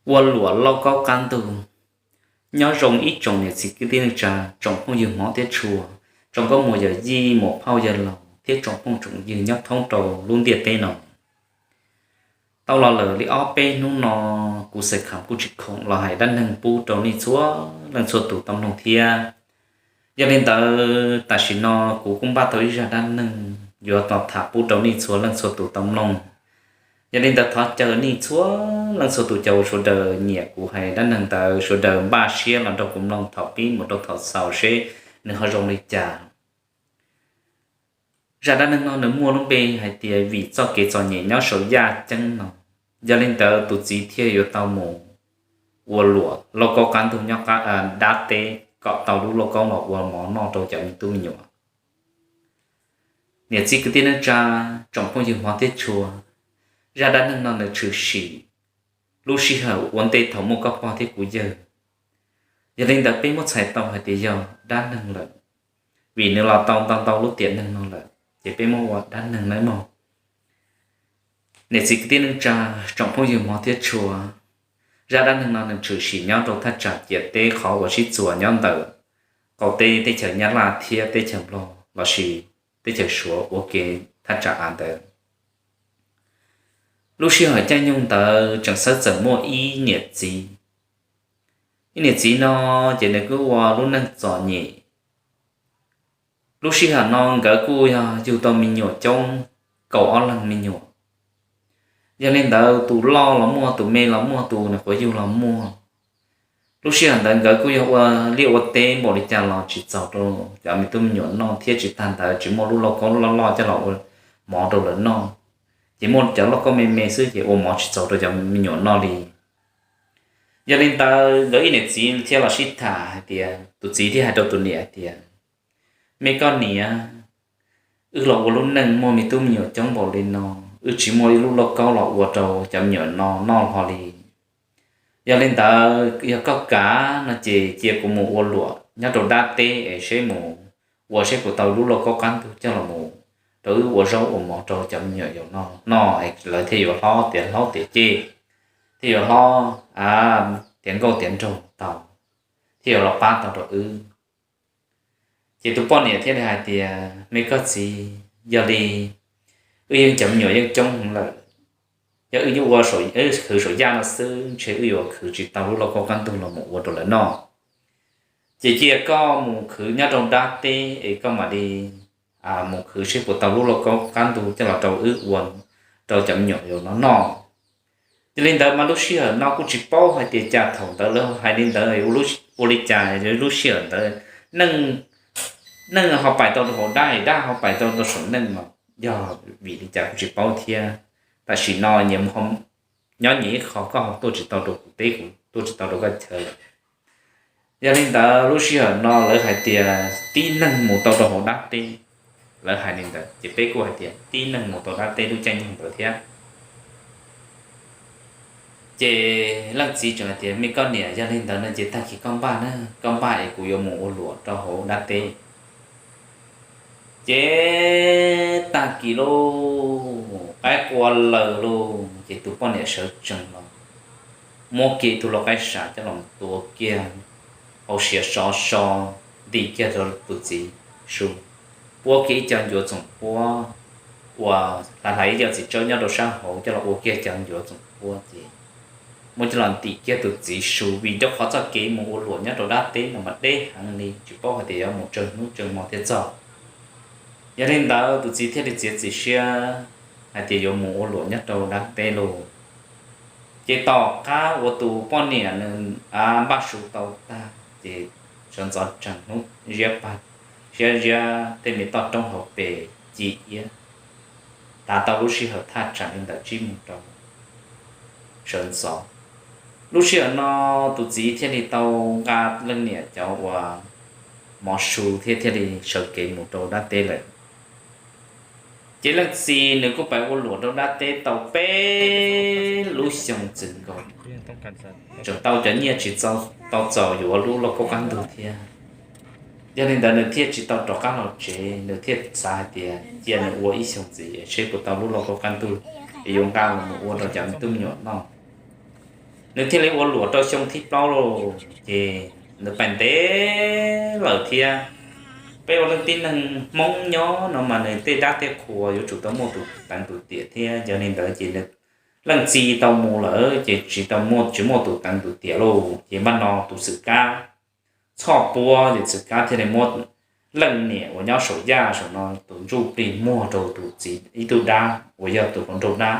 Ua luam lauj kaub qab ntug. Nyob zoo ib tsoom niam txiv kwv tij neej tsa, tsoom phooj ywg hmov thiab tshua, tsoom nkauj muam yawm yij, muam phauj yawg laus thiab tsoom phooj tsoom ywg nyob thoob rau lub ntiaj teb no. Tau los lawm li ob peb hnub no, kuv Xeem Kham kuj tsis khoom los hais dab neeg pub rau nej txhua leej txhua tus tau mloog thiab. Yog li ntawd tam sim no kuv kuj npaj tau ib zaj dab neeg yuav los tham pub rau nej txhua leej txhua tus tau mloog. Yog li ntawd thov caw nej txhua leej txhua tus, caw sawv daws nyiam kuv hais dab neeg ntawd, sawv daws npaj siab los nrog kuv mloog thaum pib mus rau thaum xaus seb nws ho zoo li cas. Zaj dab neeg no nws muaj lub npe hais tias vim txoj kev txom nyem nyob saum yaj ceeb no, yog li ntawd tus txiv thiaj yuav tau mus ua luam lauj kaub qab ntug nyob dab teb kom tau lub lauj kaub los ua mov noj rau cov me tub me nyuam. Niam txiv kwv tij neej tsa, tsoom phooj ywg hmov thiab tshua, zaj dab neeg no nws tshwm sim lub sij hawm ua ntej thaum muaj koj pog thiab kuv yawg. Yog li ntawd peb muab txhais tau hais tias yog dab neeg lawm, vim nws los tau ntau ntau lub tiam neeg no lawm ces peb muab ua dab neeg nawb mog. Niam txiv kwv tij neej tsa, tsoom phooj ywg hmov thiab tshua, zaj dab neeg no nws tshwm sim nyob rau thaj tsam ciam teb qhov uas sib txuas nyob ntawm qaum teb teb chaws Nyab Laj thiab teb chaws Nplog lossis teb chaws Suav ua ke thaj tsam av ntawd. Lub sij hawm caij nyoog ntawd tseem xawb txawm muaj ib niam txiv. Ib niam txiv no ces nws kuj ua lub neej txom nyem. Lub sij hawm no nkawd kuj yog yug tau me nyuam coob, kaum ob leeg me nyuam. Yog li ntawd tus loj los muaj, tus me los muaj, tus nyuam qhuav yug los muaj. Lub sij hawm ntawd nkawd kuj yog ua liaj ua teb npaum li cas los tsis txaus rau cov me tub me nyuam noj thiab tsis tag ntawd tsis muaj lub lauj kaub loj loj coj los ua mov rau lawv noj. Ces muaj cov lauj kaub me me xwb ces ua mov tsis txaus rau cov me nyuam noj li. Yog li ntawd nkawd ib niam txiv thiaj los sib tham hais tias, tus txiv thiaj hais rau tus niam hais tias, me koj niam, wb los ua lub neej muaj me tub me nyuam coob npaum li no, wb tsis muaj ib lub lauj kaub los ua rau cov me nyuam no noj hlo li. Yog li ntawd yog koj kam no ces cia kuv mus ua luam nyob rau dab teb es seb mus ua seb puas tau lub lauj kaub qab ntug coj los mus rau wb ua zaub ua mov rau cov me nyuam yaus no noj es lawv thiaj yuav hlob tiav hlob tiav ceg, thiaj yuav hlob tiav nkauj tiav nraug tau, thiaj yuav los pab tau rau wb. Ces tus poj niam thiaj li hais tias, me koj txiv, yog li wb yeej cov me nyuam yeej coob heev lawm, yog wb ua khwv saum yaj no xwb ntshe wb yuav khwv tsis tau lub lauj kaub qab ntug los mus ua rau lawv noj. Ces cia koj mus khwv nyob rau dab teb es koj mam li mus khwv seb puas tau lub lauj kaub qab ntug coj los rau wb ua rau cov me nyuam yaus no noj. Yog li ntawd mas lub sij hawm no kuj tsis paub hais tias cas thaum ntawd lawv hais li ntawd ua li cas, lub sij hawm ntawd neeg ho pais tau rau hauv dab, dab ho pais tau rau saum neeg mas yog vim li cas kuj tsis paub thiab. Tam sim no nyias nyob nyias ib qho, koj ho tuaj tsis tau rau kuv teb, kuv tuaj tsis tau rau koj chaw lawm. Yog li ntawd lub sij hawm no lawv hais tias tib neeg mus tau rau hauv dab teb, lawv hais li ntawd ces peb kuj hais tias tib neeg mus tau dab teb lub caij nyoog ntawd thiab. Ces leej txiv tseem hais tias, me koj niam, yog li ntawd no ces tag kis koj npaj na, koj npaj es kuv yuav mus ua luam rau hauv dab teb. Ces tag kis lauj, qaib qua lawm lauj, ces tus poj niam sawv tsees los muab kiag ib tug lau qaib sam coj los tua kiag hauv siav sov so, ntim kiag rau tus txiv su, puab kiag ib co ncuav txoom puab uas hlais hlais ib co txiv tsawb nyob rau sab hauv coj los ua kiag cov ncuav txoom puab ces muab coj los ntim kiag tus txiv su, vim rau qhov txoj kev mus ua luam nyob rau dab teb no mas deb heev li, tsis paub hais tias yuav mus tsawg hnub tsawg hmo thiaj txog. Yog li ntawd tus txiv thiaj li txiav txim siab hais tias yuav mus ua luam nyob rau dab teb lauj. Ces tom qab uas tus poj niam nws npaj su tau tag ces sawv ntxov tsees hnub ziab pag, ziab ziab tej me toj roob hauv pes ci iab, tav tau lub sij hawm thaj tsam li ntawm tsib moos rau sawv ntxov. Lub sij hawm no tus txiv thiaj li tau nqa leej niam cov uas mov su thiab thiaj li sawv kev mus rau dab teb lawm. Ces leej txiv nws kuj pais ua luam rau dab teb tau peb lub xyoo txwm nkaus, tseem tau cov nyiaj tsis tau txaus yuav lub lauj kaub qab ntug thiab. Yog li ntawd nws thiaj tsis tau rov qab los tsev, nws thiaj xav hais tias cia nws ua ib xyoo ntxiv seb puas tau lub lauj kaub qab ntug es yuav nqa los mus ua rau cov me tub me nyuam noj. nws thiaj li ua luam rau xyoo thib plaub lauj. Ces nws pais ntev lawm thiab. Peb ua leej tib neeg Hmoob nyob no mas nws tej dab tej qhua yuav tsum tau muaj tus teev tus tiam thiab. Yog li ntawd ces nws leej txiv tau mus lawm ces tsis tau muaj, tsis muaj tus teev tus tiam lauj. Ces npaj no tus Xwm Kab txhoj puab, ces Xwm Kab thiaj li muab leej niam uas nyob saum yaj saum no tus ntsuj plig muag rau tus txiv ib tug dab uas yog tus hluas nraug dab.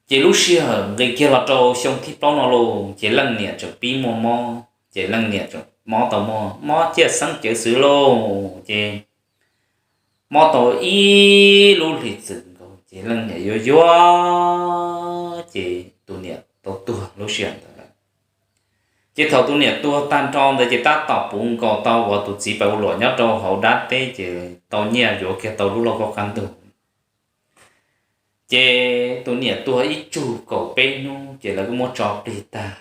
Ces lub sij hawm nqis kiag los rau xyoo thib plaub no lauj, ces leej niam tseem pib muaj mob, ces leej niam tseem mob tau muaj mob ciaj xeeb cawv xwb lauj. Ces mob tau ib lub hlis txwm nkaus ces leej niam yuav yuav, ces tus niam tau tuag lub sij hawm ntawd lawm. Ces thaum tus niam tuag tag nrho ntawd ces tab tom puv nkaus tau uas tus txiv pais ua luam nyob rau hauv dab teb ces tau nyiaj yuav kiag tau lub lauj kaub qab ntug. Ces tus niam tuag ib tsug kaum peb hnub ces lawv kuj muab tso plig tag.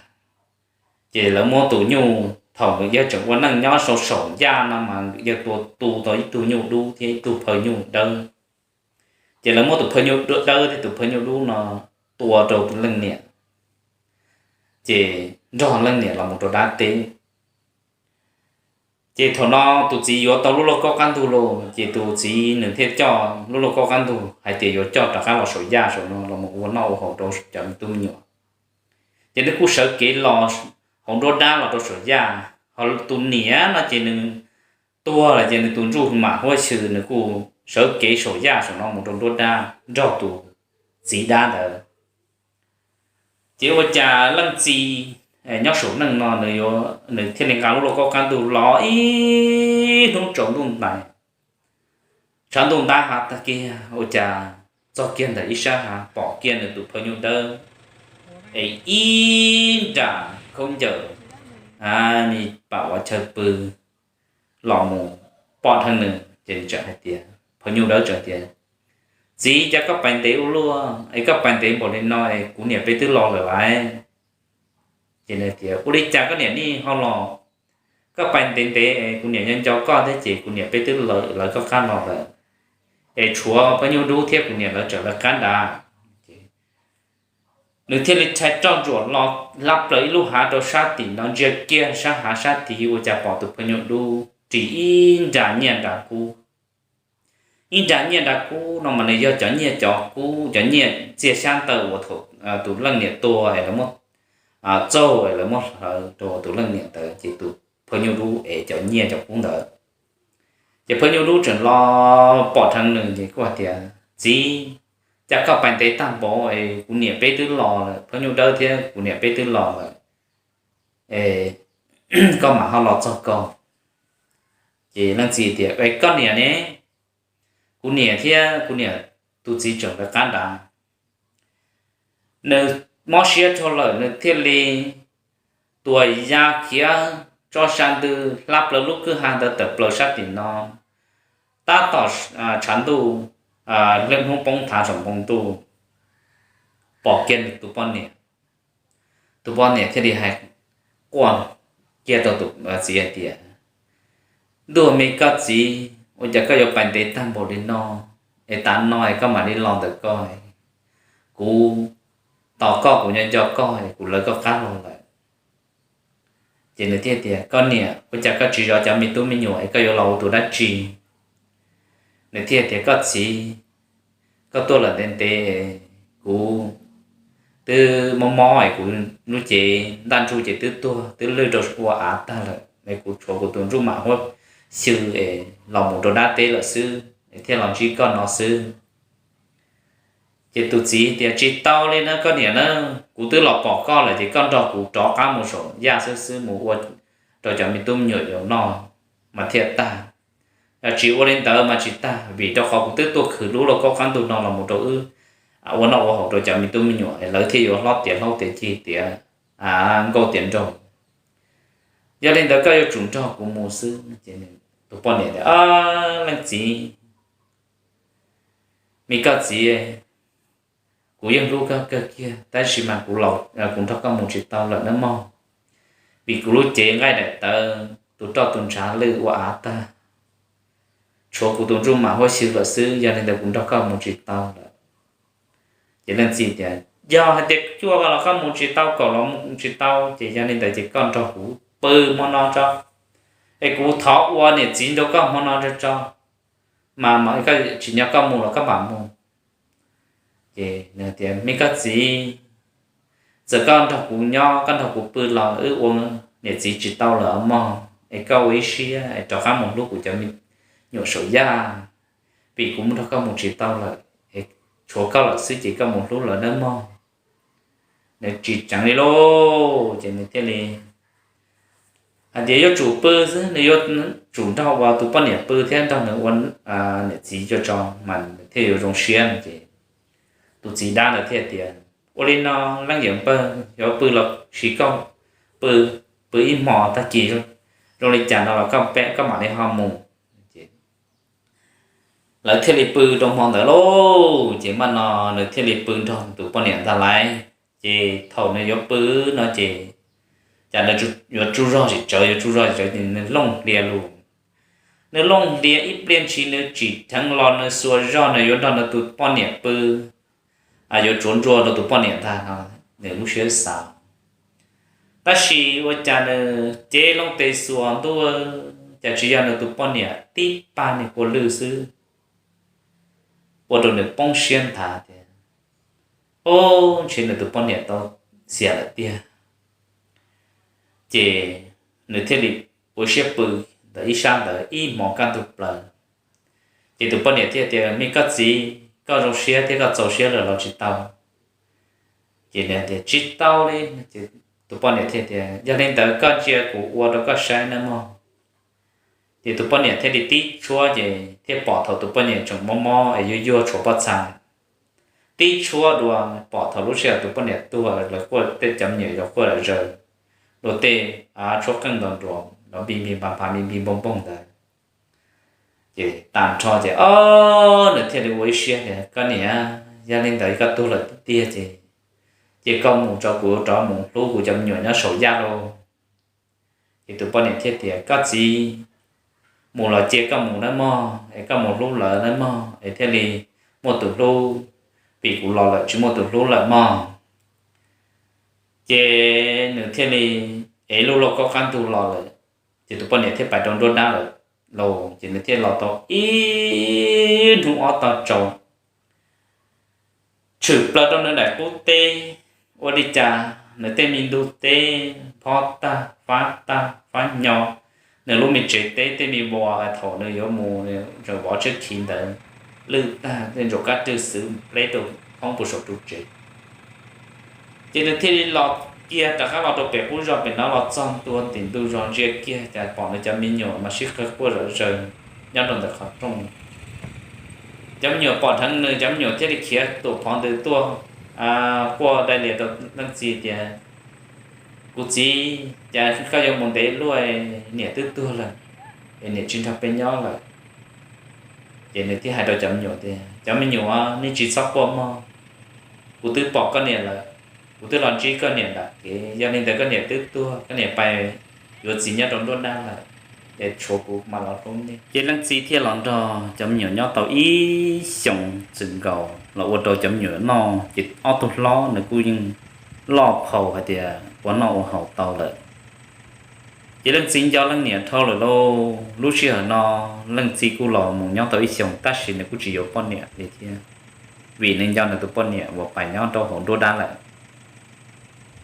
Ces lawv muab tus nyuj, thaum yawg tseem ua neej nyob saum saum yaj no mas yawg tua tu tau ib tug nyuj dub thiab ib tug phaw nyuj dawb. Ces lawv muab tus phaw nyuj dawb thiab tus phaw nyuj dub no tua rau leej niam, ces nrog leej niam los mus rau dab teb. Ces thaum no tus txiv yuav tau lub lauj kaub qab ntug lauj, ces tus txiv nws thiaj coj lub lauj kaub qab ntug hais tias yuav coj rov qab los saum yaj saum no los mus ua noj ua haus rau cov me tub me nyuam. Ces nws kuj sawv kev los hauv nruab dab los rau saum yaj, ho tus niam no ces nws tuag lawm ces nws tus ntsuj mam huab xyw nws kuj sawv kev saum yaj saum no mus rau nruab dab nrog tus txiv dab ntawd. Ces ua cas leej txiv nyob saum neej no nws thiaj li nqa lub lauj kaub qab ntug los ib hnub tsaus ntuj ntais, tshav ntuj ntab hav tag kiag ua cas txog kiag ntawm ib sab hav pom kiag nws tus phaw nyuj dawb es ib nram khaub ncaws, a, me pam uas chaw pw los mus pom dheev nws ces nws txawm hais tias, phaw nyuj dawb txawm tias, txiv, cas koj pais ntev ua luaj es koj pais ntev npaum li no es kuv niam peb twb los lawm lauj. Ces nws tias, ua li cas koj niam nej ho los? Koj pais ntev ntev es kuv niam nco nco koj thiab ces kuv niam peb twb lawv koj qab los lawm, es tshuav phaw nyuj dub thiab kuv niam lawv tseem lawv qab nrad. Nws thiaj li rhais roj ntsuam los hlab plaws ib lub hav rau sab tim no ntsia kiag sab hav sab tid ua cas pom tus phaw nyuj dub ris ib nra nyiaj nra kub. Ib nra nyiaj nra kub no mas nws yog cov nyiaj cov kub, cov nyiaj txiaj xyab ntawv uas thaum tus leej niam tuag es lawv muab txaug es lawv muab hlawv rau tus leej niam ntawd ces tus phaw nyuj dub ev cov nyiaj cov kub ntawd. Ces phaw nyuj dub tseem los pom dheev nws ces kuj hais tias, txiv, cas koj pais ntev tag npaum es kuv niam peb twb los lawm, phaw nyuj dawb thiab kuv niam peb twb los lawm, es koj mam ho los txog koj. Ces leej txiv tias, es koj niam ne? Kuv niam thiab kuv niam tus txiv tseem lawv qab nrad. Nws mob siab dhau lawm nws thiaj li tuam ya khiav tso sa ntws hlab plaws lub kwj ha ntawd tawm plaws sab tim no. Tab tom tshav ntuj, hnub poob thav tsaus ntuj, pom kiag tus poj niam. Tus poj niam thiaj li hais quaj kiag rau tus txiv hais tias, ntuj me koj txiv, ua cas koj yuav pais ntev tag npaum li no, es tav no es koj mam li los ntawm koj, kuv tos koj kuv nyob nco koj es kuv lawv koj qab los lawm. Ces nws thiaj tias, koj niam, ua cas koj tsis zov cov me tub me nyuam es koj yuav los ua tus dab tsi? Nws thiaj tias, koj txiv, koj tuaj lawm ntev ntev, kuv twb mob mob es kuv lub cev ntaj ntsug ces twb tuag twb lwj rau ua av tag lawm es kuv tshuav kuv tus ntsuj mam huab xyw es los mus rau dab teb lawm xwb es thiaj los ntsib koj no xwb. Ces tus txiv tias, tsis tau li na koj niam na, kuv twb los pom koj lawm ces koj nrog kuv rov qab mus saum yaj xwb xwb mus ua rau cov me tub me nyuam yuav noj mas thiaj tag. Yog tsis ua li ntawd mas tsis tag vim rau qhov kuv twb tuaj khwv lub lauj kaub qab ntug no los mus rau wb ua noj ua haus rau cov me tub me nyuam es lawv thiaj yuav hlob tiav hlob tiav cig tiav nkauj tiav nraug. Yog li ntawd koj yuav tsum nrog kuv mus xwb. Tus poj niam tias, leej txiv, me koj txiv, kuv yeej hlub koj kawg kiag tab sis mas kuv, kuv nrog koj mus tsis tau lawm nawb mog, vim kuv lub cev nqaij daim tawv tus roj tus ntshav lwj ua av tag, tshuav kuv tus ntsuj mam huab xyw lawm xwb, yog li ntawd kuv nrog koj mus tsis tau lawm. Ces leej txiv tias, Yog hais tias cuaj los koj mus tsis tau, kaum los mus tsis tau, ces yog li ntawd ces koj nrog kuv pw hmo no tso, es kuv thov ua niam txiv nrog koj hmo no tso tso, mas koj tsis nyob koj mus los koj mam mus. Ces nws tias, Me koj txiv, txawm koj nrog kuv nyob koj nrog kuv pw los wb ua niam txiv tsis tau lawm mog, es koj ua ib siab es rov qab mus hlub kuv cov me nyuam saum yaj, vim kuv mus nrog koj mus tsis tau lawm, es tshuav koj lawm xwb ces koj mus hlub lawv nawb mog. Nws tsis tseev li lauj, ces nws thiaj li hais tias yuav tsum pw xwb, nws yuav tsum nrog ua tus poj niam pw thiab nrog nws ua niam txiv tso tso mas nws thiaj yuav zoo siab no ces tus txiv dab ntawd thiaj tias, Ua li no, leej yawm npawg, yuav pw los sis koj pw, pw ib hmo tag kis zoo li cas no los koj mam li ho mus. Lawv thiaj li pw rau hmo ntawd lauj, ces mam no nws thiaj li pw nrog tus poj niam ntag lauj. Ces thaum nws yuav pw no ces cas nws yuav tsaug zog tsis tsawv, yuav tsaug zog tsis tsawv ces nws looj hlias lus. Nws looj hlias ib pliag ntshis nws tsim dheev los nws xuas zog nws yuav nrog nws tus poj niam pw, yuav tsuav ntsuag rau tus poj niam ntag no nws lub siab xav. Tab sis ua cas nws cev loo tes xuas ntuj, cas tsis yog nws tus poj niam, tib pab niag kua lwj xwb, ua rau nws poob siab nthav tias, Ob, ntshe nws tus poj niam tau xiam lawm tiag. Ces nws thiaj li ua siab pw ntawm ib sab ntawd ib hmos kaj ntug plaws. Ces tus poj niam thiaj tias, Me koj txiv, koj zoo siab thiab koj txaus siab lawm los tsis tau? Ces nws tias, Tsis tau li. Tus poj niam thiaj tias, Yog li ntawd koj ntsia kuv ua rau koj saib nawb mog. Ces tus poj niam thiaj li tib tshuab ces thiaj pom thaum tus poj niam tseem mob mob es yuag yuag tshuav pob txha, tib tshuab dua pom thaum lub sij hawm tus poj niam tuag lawv quaj, tej cov me nyuam yau quaj lawm zaws, dua tej tshuab qeej ntaus nruas npij npij npaj npaj npij npij npoog npoog ntawd. Ces tag nrho ces ob nws thiaj li ua ib siab tias, Koj niam, yog li ntawd koj tuag lawm tiag ces, ces koj mus tso kuv rov mus hlub kuv cov me nyuam nyob saum yaj lauj. Ces tus poj niam thiaj tias, Koj txiv, mus los cia koj mus nawb mog, es koj mus hlub lawv nawb mog, es thiaj li muaj tus hlub, vim kuv los lawm tsis muaj tus hlub lawm mog. Ces nws thiaj li ev lub lauj kaub qab ntug los lawm. Ces tus poj niam thiaj pais rau nruab dab lawm lauj, ces nws thiaj los tau ib hnub ob tog tsaus, tshwm plaws rau nws daim qub teb. Ua li cas nws tej me ntug teb phob tag fab tag fab nyo, nws lub me tsev teb tej me vos thaum nws yuav mus nws tseem vov tshiab khiv ntawd lwj tag, tej ntsaum kab rwg xwb pleb rau thoob puag saum ru tsev. Ces nws thiaj li los kiag rov qab los rau pem qub zos pem no, los txog ntua tim ntug zos ntsia kiag cas pom nws cov me nyuam mas sib qawg quaj zom zaws nyob rau ntawm qhov rooj. Cov me nyuam pom dheev nws, cov me nyuam thiaj li khiav tuam phov ntws tuaj quaj dai lias rau leej txiv tias, Kuv txiv, cas koj yuav mus ntev luaj, niam twb tuag lawm, es niam tsis nrog peb nyob lawm. Ces nws thiaj hais rau cov me nyuam tias, Cov me nyuam, nej tsis txhob quaj mog, kuv twb pom koj niam lawm, kuv twb los ntsib koj niam nram kev, yog li ntawd koj niam twb tuag, koj niam pais yuav txiv nyob rau nruab dab lawm, es tshuav kuv mam los hlub nej. Ces leej txiv thiaj los nrog cov me nyuam nyob tau ib xyoos txwm nkaus los ua rau cov me nyuam noj, ces ob tug hlob nws kuj yeej loj phau hais tias ua noj ua haus tau lawm. Ces leej txiv nco leej niam dhau lawm lauj. Lub sij hawm no leej txiv kuj los mus nyob tau ib xyoos tab sis nws kuj tsis yuav poj niam li thiab, vim nws nco nws tus poj niam uas pais nyob rau hauv nruab dab lawm.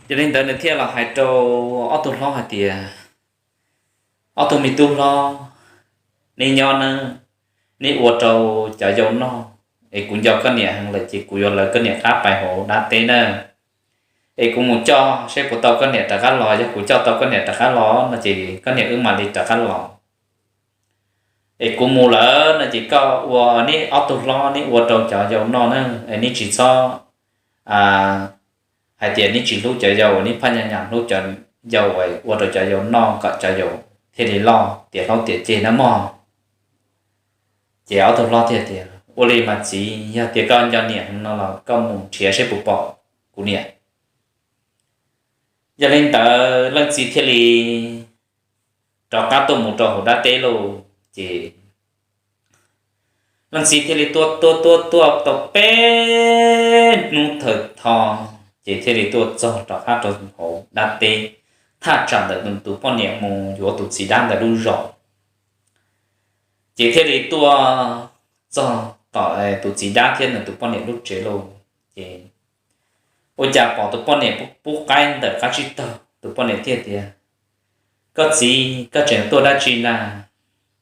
Yog li ntawd nws thiaj los hais rau ob tug hlob hais tias, Ob tug me tub hlob, neb nyob nawb, neb ua rau cov yau noj, es kuv nco koj niam heev lawm ces kuv yuav lawv koj niam qab pais hauv dab teb nawb. Es kuv mus coj saib puas tau koj niam rov qab los, yog kuv coj tau koj niam rov qab los no ces koj niam wb mam li rov qab los. Es kuv mus lawm no ces koj ua, neb ob tug hlob neb ua rau cov yau noj na, es neb tsis txhob hais tias neb tsis hlub cov yau, neb phaj nyaj nyam hlub cov yau, ua rau cov yau noj kom cov yau thiaj li loj tiav hlob tiav ceg na mog. Ces ob tug hlob thiaj tias, Ua li mas txiv, yog tias koj nco niam no los koj mus nrhiav saib puas pom kuv niam. Yog li ntawd leej txiv thiaj li rov qab tuaj mus rau hauv dab teb lauj. Ces leej txiv thiaj li tuaj tuaj tuaj tuaj tau peb hnub thawm tho, ces thiaj li tuaj txog rov qab rau hauv dab teb, thaj tsam ntawm tus poj niam mus yuav tus txiv dab ntawd lub zos. Ces thiaj li tuaj txog tom tus txiv dab thiab nws tus poj niam lub tsev lauj. Ces ua cas pom tus poj niam pub qaib ntawm qab tsib taug, tus poj niam thiaj tias, Koj txiv, koj tseem tuaj dab tsi na?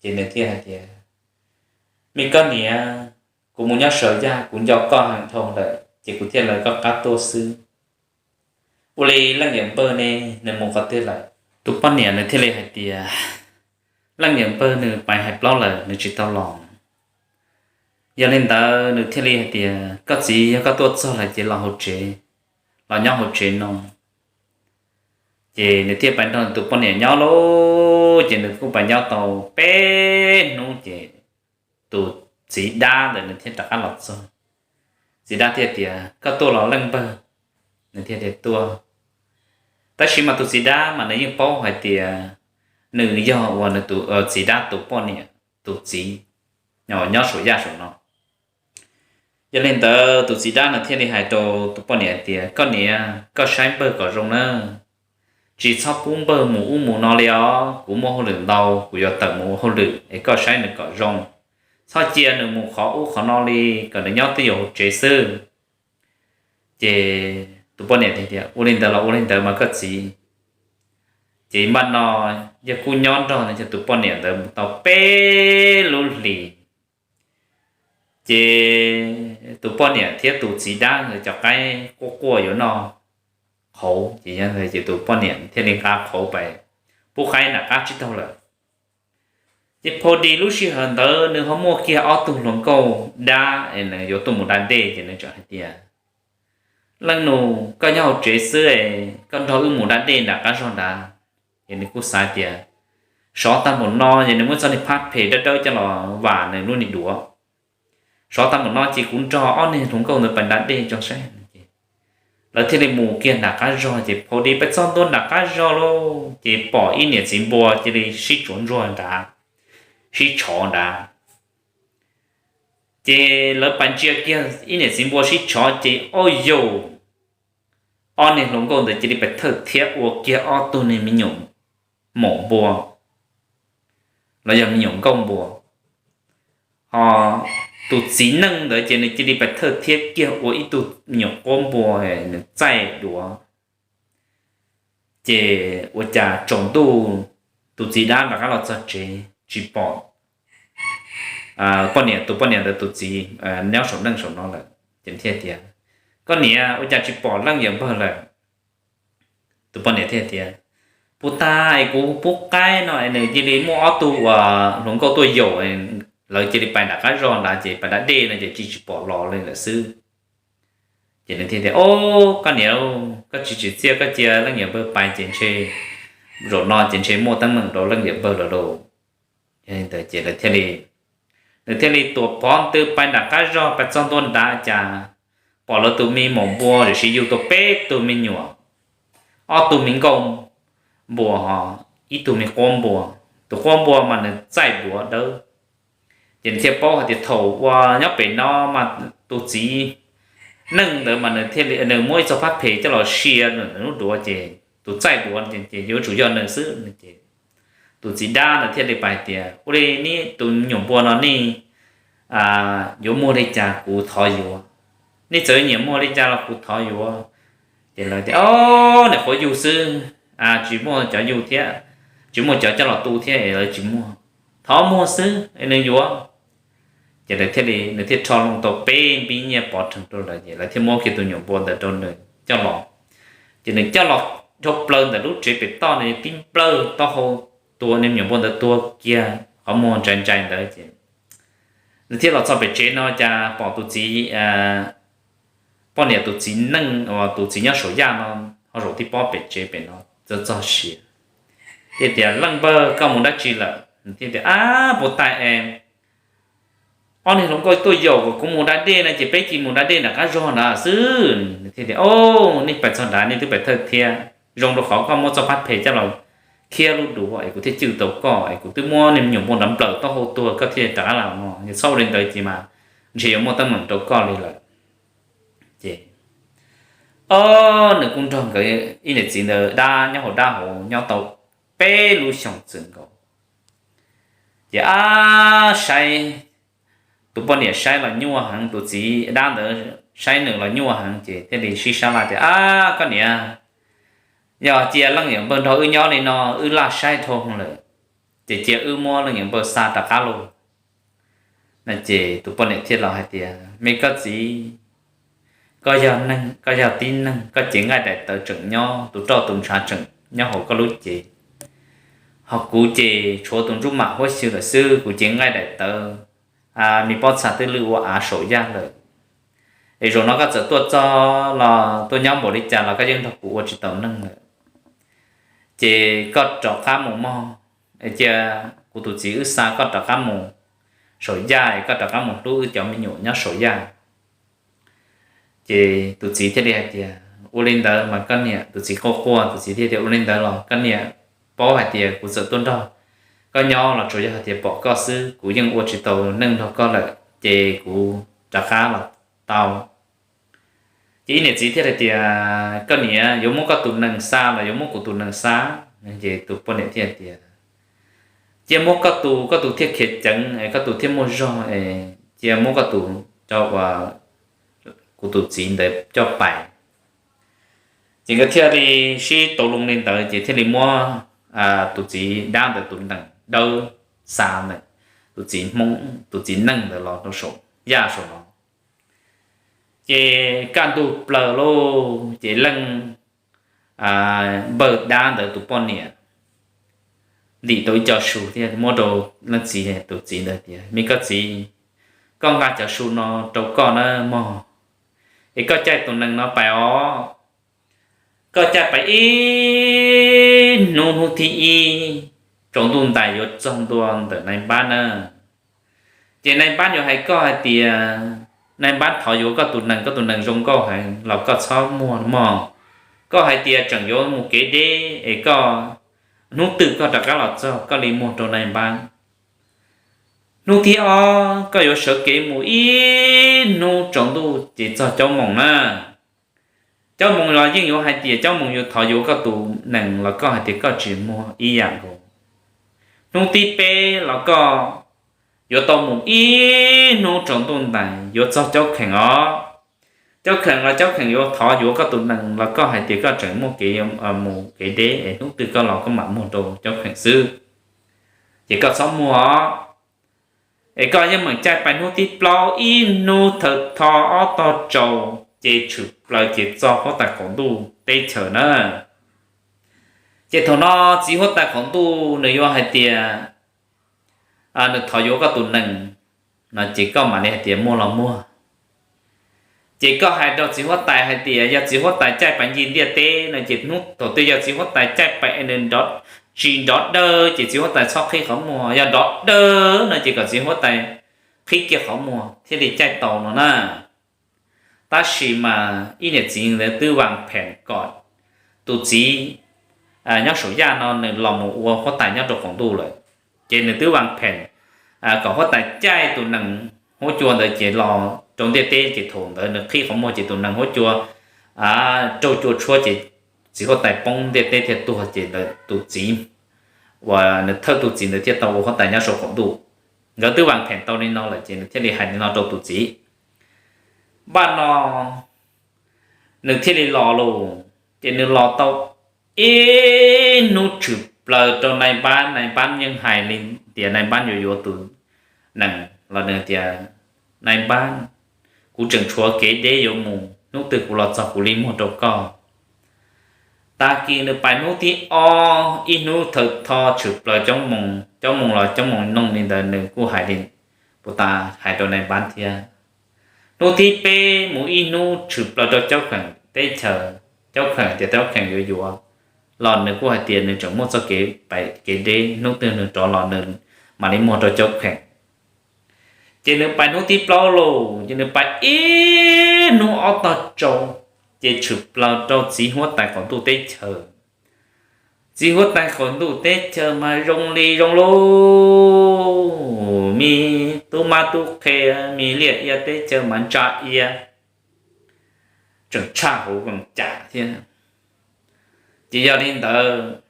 Ces nws thiaj hais tias, Me koj niam, kuv mus nyob saum yaj, kuv nco koj heev dhau lawm ces kuv thiaj lawv koj qab tuaj xwb. Ua li leej niam npawg ne, nws mus qhov twg lawm? Tus poj niam nws thiaj li hais tias, Leej niam npawg nws pais hais plaub lawm, nws tsis tau los. Yog li ntawd nws thiaj li hais tias, Koj txiv, yog koj tuaj txog lawm ces los hauv tsev, los nyob hauv tsev no. Ces nws thiaj pais nrog tus poj niam nyob lauj. Ces nws kuj pais nyob tau peb hnub ces tus txiv dab ntawd nws thiaj rov qab los txog. Txiv dab thiaj tias, Koj tuaj los leej npawg? Nws thiaj tias, Tuaj. Tab sis mas tus txiv dab mas nws yeej paub hais tias nws yog uas nws tus txiv dab tus poj niam tus txiv nyob saum yaj saum no. Yog li ntawd tus txiv dab nws thiaj li hais rau tus poj niam tias, Koj niam, koj saib npawg kom zoo na, tsis txhob pub npawg mus ub mus no li os. Kuv muaj hauj lwm ntau, kuv yuav tawm mus ua hauj lwm es koj saib nws kom zoo. Txhob cia nws mus qhov ub qhov no li, kom nws nyob twj ywm hauv tsev xwb. Ces tus poj niam tias, Ua li ntawd los ua li ntawd mas koj txiv. Ces npaj no yog kuj nyob nrog tus poj niam ntawd mus tau peb lub hlis. Ces tus poj niam thiab tus txiv dab ntawd cov qaib quaj quaj yuav noj qhauv, ces yog ces tus poj niam thiaj li nqa qhauv pais pub qaib nram qab tsib taug lawm. Ces pha dis lub sij hawm ntawd nws ho muaj kiag ob tug hluas nkauj dab es nws yuav tuaj mus da dej, ces nws txawm hais tias, Leej nus, koj nyob hauv tsev xwb, koj nrog wb mus da dej nram qab zog nrad. Ces nws kuj xav tias, Sov tag npaum no ces nws muab txoj niag phab phem dawb dawb coj los vam nws lub niag duav. Sov tag npaum no ces kuv nrog ob niag hluas nkauj ntawd pais da dej tso saib. Lawv thiaj li mus kiag nram qab zog, ces pha dis pais txog ntua nram qab zog lauj, ces pom ib niam txiv npua cia li sib tsuav ntsuag nrad, sib tshov nrad. Ces lawv pais ntsia kiag ib niam txiv npua sib tshov, ces auj yau, ob niag hluas nkauj ntawd cia li pais thawj thiab ua kiag ob tug niag me nyuam maum npua los yog me nyuam nkauj npua. Ho tus txiv neej ntawd ces nws cia li pais thawj thiab kiag ua ib tug me nyuam quab npua, nws txaij duav. Ces ua cas tsaus ntuj tus txiv dab rov qab los txog tsev tsis pom poj niam, tus poj niam ntawd tus txiv nyob saum neej saum no lawm. Ces thiaj tias, Koj niam, ua cas tsis pom leej yawm npawg lawm? Tus poj niam thiaj tias, Puas tas es kuv pub qaib no es nws cia li muaj ob tug uas hluas nkauj tuaj yaum, lawv cia li pais nram qab zog nrad ces pais da dej no ces tsis tsis pom los li lawm xwb. Ces nws thiaj tias, Ob, koj niam, koj tsis tsim txiaj, koj cia leej yawm npawg pais ces ntshe zaum no ces ntshe muaj teeb meem rau leej yawm npawg lawm lauj. Ces nws thiaj li tuam phov ntws pais nram qab zog pais txog ntua nrad cas pom lawv tus me maum npua tiam sis yug tau peb tug me nyuam, ob tug me nkauj npua ho ib tug me quab npua. Tus quab npua mas nws txaij duav dawb. Ces nws thiaj paub hais tias thaum uas nyob pem no mas tus txiv neej ntawd mas nws thiaj li nws muab ib txoj phab phem coj los sia nws lub duav, ces tus txaij duav ces yuav tsum yog nws xwb. Ces tus txiv dab ntawd thiaj li pais tias, Ua li nej tus me nyuam npua no nej yuav muag li cas kuv thov yuav. Nej txawm nyiam muag li cas los kuv thov yuav. Ces lawv tias, Ob, nim qhuav yug xwb, tsis muaj cov yug thiab, tsis muaj cov coj los tu thiab es lawv tsis muag. Thov muag xwb es nws yuav. Ces lawv thiaj li, nws thiaj rho loo tau peb npib nyiaj pov rhees rau lawv, ces lawv thiaj muab kiag tus nyuam npua ntawd rau nws coj los. Ces nws coj los dhau plaws ntawm lub tsev pem toj, nws tib nplawg taub hau tua, nws nyuam npua ntawd tuag kiag qhov muag ntsais ntsais ntawd. Ces nws thiaj los txog pem tsev no cas pom tus txiv, poj niam tus txiv neej uas tus txiv nyob saum yaj no ho zaum tib pob pem tsev pem no txog txog siav. Thiaj tias, Leej npawg, koj mus dab tsi lawm? Nws thiaj tias, Ab, puas tas es ob niag hluas nkauj tuaj yaum kom kuv mus da dej no ces peb cia mus da dej nram qab zog nrad xwb. Nws thiaj tias, Ob, nej pais txog nrad nej twb pais thawj thiab, zoo rau qhov koj muab txoj phab phem coj los khiab lub duav es kuv thiaj cwj tau koj, es kuv twb muab niag me nyuam npua nrad nplawm taub hau tuag koj thiaj rov qab los no. Yog txhob ua li ntawd ces mas ntshe yuav muaj teeb meem rau koj li lawm. Ces Ob, nws kuj nrog nkawd ib niam txiv ntawd dab nyob hauv dab hauv nyob tau peb lub xyoos txwm nkaus. Ces ab saib, tus poj niam saib los nyuaj heev, tus txiv dab ntawd saib nws los nyuaj heev, ces thiaj li sib sab laj tias, Ab koj niam, yog cia leej niam npawg nrog wb nyob li no wb laj saib dhau lawm, ces cia wb muab leej niam npawg xa rov qab lauj. No ces tus poj niam thiaj los hais tias, Me koj txiv, koj yog neeg, koj yog tib neeg, koj cev nqaij daim tawv tseem nyob, tus roj tus ntshav tseem nyob hauv koj lub cev, ho kuv ces tshuav tus ntsub mam huab xyw lawm xwb, kuv cev nqaij daim tawv, me pob txha twb lwj ua av saum yaj lawm. Es zaum no koj txawm tuaj txog los tuaj nyob npaum li cas los koj yeej nrog kuv ua tsis tau neeg lawm. Ces koj rov qab mus mog, cia kuv tus txiv wb xa koj rov qab mus saum yaj, koj rov qab mus hlub wb cov me nyuam nyob saum yaj. Ces tus txiv thiaj li hais tias, Ua li ntawd mas koj niam, tus txiv quaj quaj, tus txiv thiaj tias, Ua li ntawd los koj niam, paub hais tias kuv txawm tuaj nrog koj nyob los tsuas yog hais tias pom koj xwb, kuv yeej ua tsis tau neeg nrog koj lawm, ces kuv rov qab los tau. Ces ib niam txiv thiaj hais tias, Koj niam, yuav muab koj tus nees xa los yuav muab kuv tus nees xa? Ces tus poj niam thiaj tias, Cia muab koj tus, koj tus thiaj khiav ceev, koj tus thiaj muaj zog, cia muab koj tus rau kuv tus txiv ntawd coj pais. Ces nkawd thiaj li sib tau loo li ntawd, ces thiaj li muab tus txiv dab ntawd tus nees dawb xa ntawm tus txiv Hmoob, tus txiv neej ntawd los rau saum yaj saum no. Ces kaj ntug plaws lauj, ces leej npawg dab ntawd tus poj niam ntim tau ib co su thiab muab rau leej txiv, tus txiv ntawd tias, Me koj txiv, koj nqa cov su no rau koj na mog, es koj caij tus nees no pais os. Koj caij pais ib hnub, hnub thib ib tsaus ntuj ntais yuav txog ntua ntawm nais npab na. Ces nais npab yuav hais koj hais tias, nais npab thov yuav koj tus nees, koj tus nees zoo nkauj heev los koj txhob muag mog. Koj hais tias tseem yuav mus kev deb es koj, hnub twg koj rov qab los txog koj li muag rau nais npab. Hnub thib ob koj yuav sawv kev mus ib hnub tsaus ntuj ces txog caub moos na. Caub moos los yeej yuav hais tias caub moos yuav thov yuav koj tus nees los koj hais tias koj tsis muag ib yam nkaus. Hnub thib peb los koj yuav tau mus ib hnub tsaus ntuj ntais yuav txog caub kheem os. Caub kheem los caub kheem yuav thov yuav koj tus nees los koj hais tias koj tseem muaj kev mus kev deb es hnub twg koj los koj mam muag rau caub kheem xwb. Ces koj txhob muag os. Es koj yeej meem caij pais hnub thib plaub ib hnub thawm tho ob tog tsaus ces tshwm plaws ces txog huab tais qaum ntuj teb chaws na. Ces thaum no txiv huab tais qaum ntuj nws yuav hais tias nws thov yuav koj tus nees no ces koj mam li hais tias muaj los muag. Ces koj hais rau txiv huab tais hais tias yog txiv huab tais caij pais ncig ntiaj teb no ces hnub thaum twg yog txiv huab tais caij pais nws tsis nrov dawg ces txiv huab tais txhob qhib qhov muag, yog nrov dawg no ces kom txiv huab tais qhib kiag qhov muag thiaj li caij tau no na. Tab sis mas ib niam txiv ntawd twb vas phem kom tus txiv nyob saum yaj no nws los mus ua huab tais nyob rau qaum ntuj lawm. Ces nws twb vas phem kom huab tais caij tus nees huab cua ntawd ces los rau ntiaj teb ces thaum ntawd nws qhib qhov muag ces tus nees huab cua raug cua tshuab ces txiv huab tais poob ntiaj teb thiaj tuag ces tus txiv uas nws thawj tus txiv ntawd thiaj tau ua huab tais nyob saum qaum ntuj. Nkawd twb vas phem tau li no lawm ces nws thiaj li hais li no rau tus txiv. Npaj no nws thiaj li los lauj. Ces nws los tau ib hnub tshwm plaws rau nais npab, nais npab yeej hais li tias nais npab yuav yuav tus nees los nws tias, Nais npab, kuv tseem tshuav kev deb yuav mus, hnub twg kuv los txog kuv li muag rau koj. Tag kis nws pais hnub thib ob ib hnub thawm tho tshwm plaws coob moos, coob moos los coob moos noog li ntawd nws kuj hais li puas tas hais rau nais npab thiab. Hnub thib peb mus ib hnub tshwm plaws rau caub kheem teb chaws, caub kheem tias caub kheem yuav yuav los nws kuj hais tias nws tseem muaj txoj kev pais kev deb, hnub twg nws rov los nws mam li muag rau caub kheem. Ces nws pais hnub thib plaub lauj, ces nws pais ib hnub ob tog tsaus, ces tshwm plaws rau txiv huab tais qaum ntuj teb chaws. Txiv huab tais qaum ntuj teb chaws mas zoo li zoo lauj, me tub mab tub qhe, me liaj ia teb chaws mas ntsa ia. tseem tshaj hauv koos cas thiab. Ces yog li ntawd,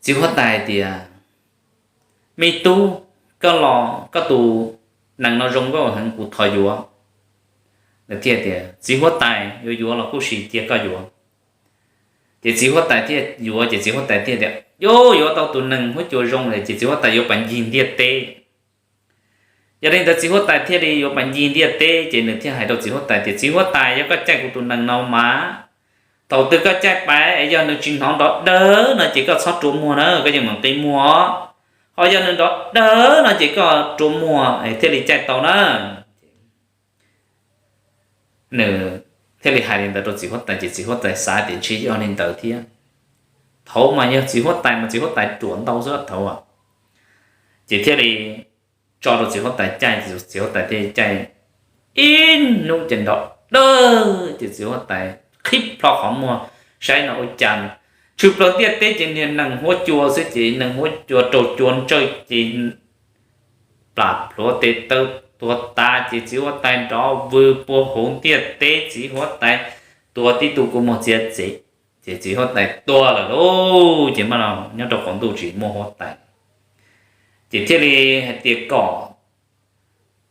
txiv huab tais hais tias, Me tub, koj los koj tus nees no zoo nkauj heev, kuv thov yuav. Nws thiaj tias, Txiv huab tais, yuav yuav los kuj sim cia koj yuav. Ces txiv huab tais thiaj yuav, ces txiv huab tais thiaj tias, Yuav, yuav tau tus nees huab cua zoo lawm. Ces txiv huab tais yuav pas ncig ntiaj teb. Yog li ntawd txiv huab tais thiaj li yuav pas ncig ntiaj teb, ces nws thiaj hais rau txiv huab tais tias, Txiv huab tais, yog koj caij kuv tus nees no mas, thaum twg koj caij pas es yog nws tsis hnov nrov dawb no ces koj txhob rua muag na, koj yeej meem qi muag. Ho yog nws nrov dawb no ces koj rua muag thiaj li caij tau na. Nws thiaj li hais li ntawd rau txiv huab tais, ces txiv huab tais xav tias ntshe yog li ntawd thiab. Thaum mas yog txiv huab tais mas txiv huab tais ruam ntau xwb thaum. Ces thiaj li tso rau txiv huab tais caij, txiv huab tais thiaj caij ib hnub ces nrov dawb, ces txiv huab tais qhib plho qhov muag saib no ua cas tshwm plaws ntiaj teb ces niag nees huab cua xwb, ces nees huab cua raug cua ntsawj ces plam plhuav tes taw tuag tas, ces txiv huab tais nrov vwg puag hauv ntiaj teb, txiv huab tais tuag tib tug kua muag txiav txev, ces txiv huab tais tuag lawm lauj. Ces mas nyob rau qaum ntuj tsis muaj huab tais, ces thiaj li hais tias kom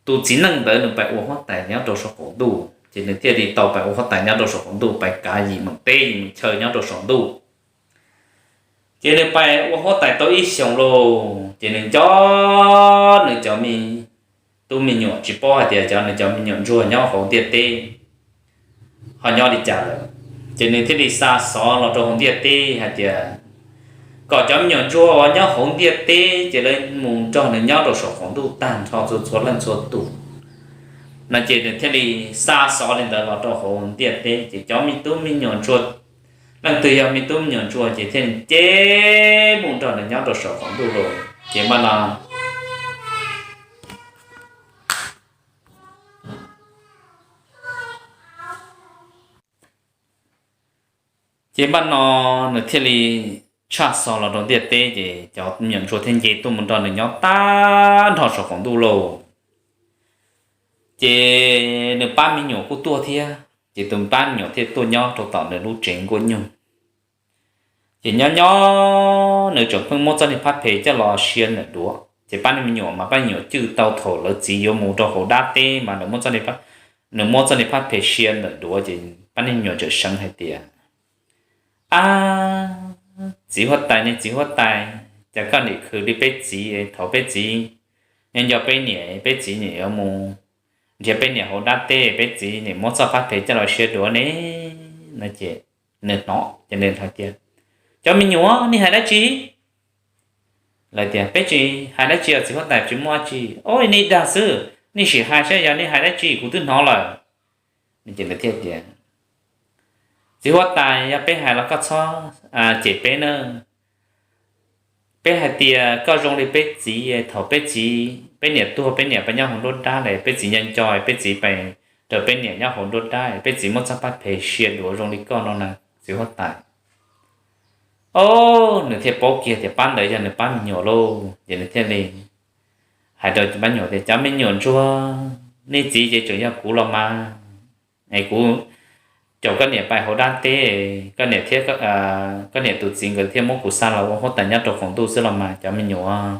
tus txiv neej ntawd nws pais ua huab tais nyob rau saum qaum ntuj, ces nws thiaj li tau pais ua huab tais nyob rau saum qaum ntuj, pais kav yim meem teb yim meem chaw nyob rau saum ntuj. Ces nws pais ua huab tais tau ib xyoos lauj, ces nws nco nws cov me tub me nyuam, tsis paub hais tias cov nws cov me nyuam ntsuag nyob hauv ntiaj teb ho nyob li cas lawm. Ces nws thiaj li xa xov los rau hauv ntiaj teb hais tias kom cov me nyuam ntsuag uas nyob hauv ntiaj teb ces lawv mus nrog nws nyob rau saum qaum ntuj tag nrho txhua txhua leej txhua tus no. Ces nws thiaj li xa xov li ntawd los rau hauv ntiaj teb, ces cov me tub me nyuam ntsuag, leej twg yog me tub me nyuam ntsuag ces thiaj li mus nrog nws nyob rau saum qaum ntuj lauj. Ces mas no Ces npaj no nws thiaj li tshaj xov los rau ntiaj teb, ces cov me nyuam ntsuag thiaj nce tuaj mus nrog nws nyob tag nrho saum qaum ntuj lauj. Ces nws pab me nyuam kuj tuaj thiab, ces tus pab me nyuam thiaj tuaj nyob rau tom nws lub tsev nkuaj nyuj. Ces nyob nyob nws tseem pheej muab txoj niag phab phem coj los sia ntawm duav, ces pab niag me nyuam mas pab me nyuam cwj tau thaum lawv txiv yuav mus rau hauv dab teb mas nws muab txoj niag phab phem sia ntawm duav, ces pab niag me nyuam tseem seev hais tias, Ab, txiv huab tais ne, txiv huab tais, cas koj nim khwv li peb txiv? Thaum peb txiv nyob nco peb niam, peb txiv nim yuav mus nrhiav peb niam hauv dab teb, peb txiv nim muab txoj phab phem coj los sia duav ne. No ces nws hnov ces nws hais tias, Cov me nyuam, nej hais dab tsi? Lawv tias, Peb tsis hais dab tsi os txiv huab tais, tsis muaj dab tsi. Oj, nej dag xwb, nej sim hais saib yog nej hais dab tsi, kuv twb hnov lawm. Ces lawv thiaj tias, Txiv huab tais, yog peb hais los koj txhob cem peb na. Peb hais tias koj zoo li peb txiv, thaum peb txiv, peb niam tuag, peb niam pais nyob hauv nruab dab lawm, peb txiv nco nco, peb txiv pais raws peb niam nyob hauv nruab dab, peb txiv muab txoj phab phem sia duav zoo li koj no na txiv huab tais. Oj, nws thiaj paub kiag tias pab ntawd yog nws pab me nyuam lauj, ces nws thiaj li hais rau pab me nyuam tias, Cov me nyuam ntsuag, nej txiv ces tseem yog kuv los mas, es kuv caum koj niam pais hauv dab teb, koj niam thiab koj niam tus txiv nkawd thiaj muab kuv xa los ua huab tais nyob rau qaum ntuj xwb los mas cov me nyuam.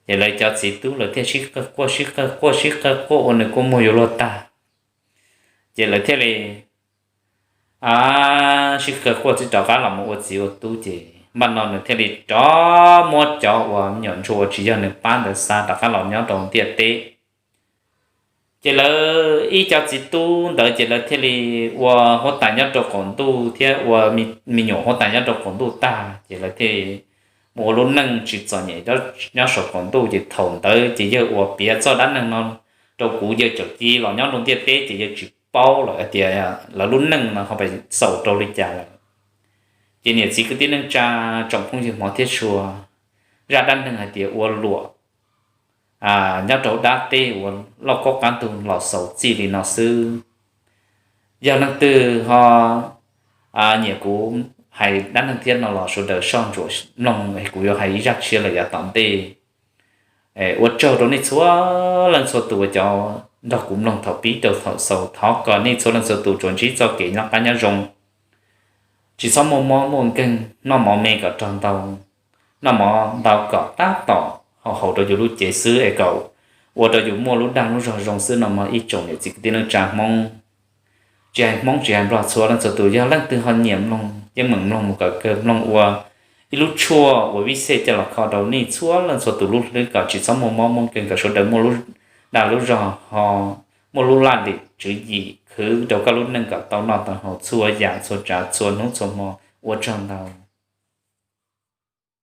Ces lawv cov txiv tub lawv thiaj sib qawg quaj, sib qawg quaj, sib qawg quaj ua nws kua muag yuav luag tag. Ces lawv thiaj li sib qawg quaj txij rov qab los mus ua txiv ua tub, ces npaj no nws thiaj li rov muab cov uas me nyuam ntsuag uas tsis yog nws pab ntawd xa rov qab los nyob rau ntiaj teb. Ces lawv ib cov txiv tub ntawd ces lawv thiaj li ua huab tais nyob rau qaum ntuj thiab ua me nyuam huab tais nyob rau qaum ntuj tag, ces lawv thiaj mus ua lub neej tsis txom nyem nyob saum qaum ntuj. Ces thaum ntawd ces yawg uas piav txoj dab neeg no rau kuv, yawg tseem cia los nyob rau ntiaj teb ces yawg tsis paub lawm hais tias lawv lub neej no ho pais xaus rau li cas lawm. Ces niam txiv kwv tij neej tsa, tsoom phooj ywg hmov thiab tshua, zaj dab neeg hais tias ua luam nyob rau dab teb uas lauj kaub qab ntug los xaus txij li no xwb. Yog leej twg ho nyiam kuv hais dab neeg thiab no los sawv daws soj ntsuam mloog, kuv yuav hais ib zaj tshiab lawm yav tom ntej. Ua tsaug rau nej txhua leej txhua tus uas cov nrog kuv mloog thaum pib rau thaum xaus. Thov kom nej txhua leej txhua tus tsuas ntsib txoj kev noj qab nyob zoo, tsis txhob muaj mob muaj nkeeg, noj mov me kom raug ntau, noj mov ntau kom tab tom haum rau yus lub cev xwb es kom ua rau yus muaj lub dag lub zog zoo xwb no mog ib tsoom niam txiv kwv tij neej tsa Hmoob. Tsis hais Hmoob tsis hais Nplog, txhua leej txhua tus yog leej twg ho nyiam mloog yeej meem mloog mus kom kawg, mloog ua ib lub tshuaj ua vij xej coj los kho rau nej txhua leej txhua tus lub hlwb kom tsis txhob muaj mob muaj nkeeg, kom sawv daws muaj lub dag lub zog ho muaj lub laj lim tswv yim khwv rau koj lub neej kom tau noj tau haus txhua yam txhua tsav txhua hnub txhua hmo. Ua tsaug ntau.